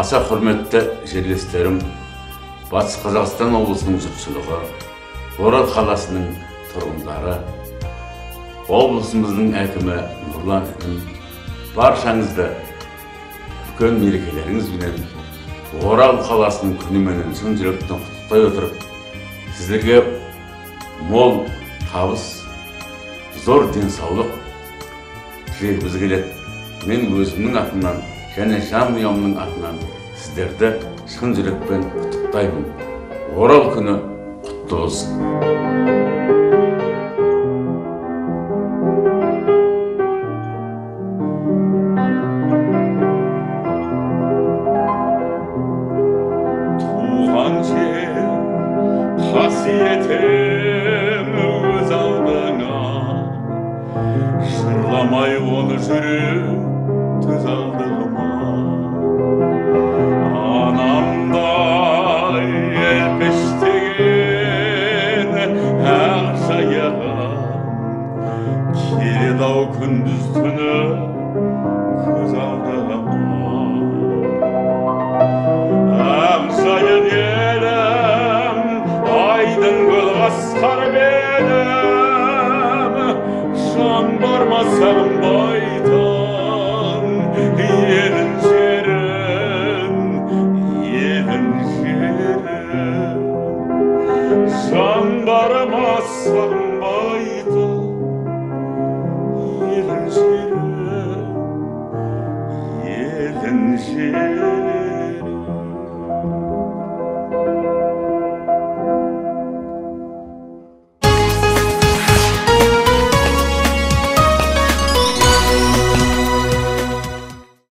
Аса құрметті жерлестерім, Батыс Қазақстан облысының жұртшылығы, Орал қаласының тұрғындары, облысымыздың әкімі Нұрлан інім, баршаңызды үлкен мерекелеріңізбенен, Орал қаласының күніменен шын жүректен құттықтай отырып, сіздерге мол табыс, зор денсаулық тілегіміз келеді. Мен өзімнің атымнан және жанұямның атынан сіздерді шын жүрекпен құттықтаймын. Орал күні құтты болсын. Туған жер қасиетім өз алдыңа, жырламай оны жүрек төз алдыма. Анамдай елпіштеген ақ жайығым келеді-ау күндіз түні көз алдыма. Ақ жайық елім, айдын көл, асқар белім, жан бармасам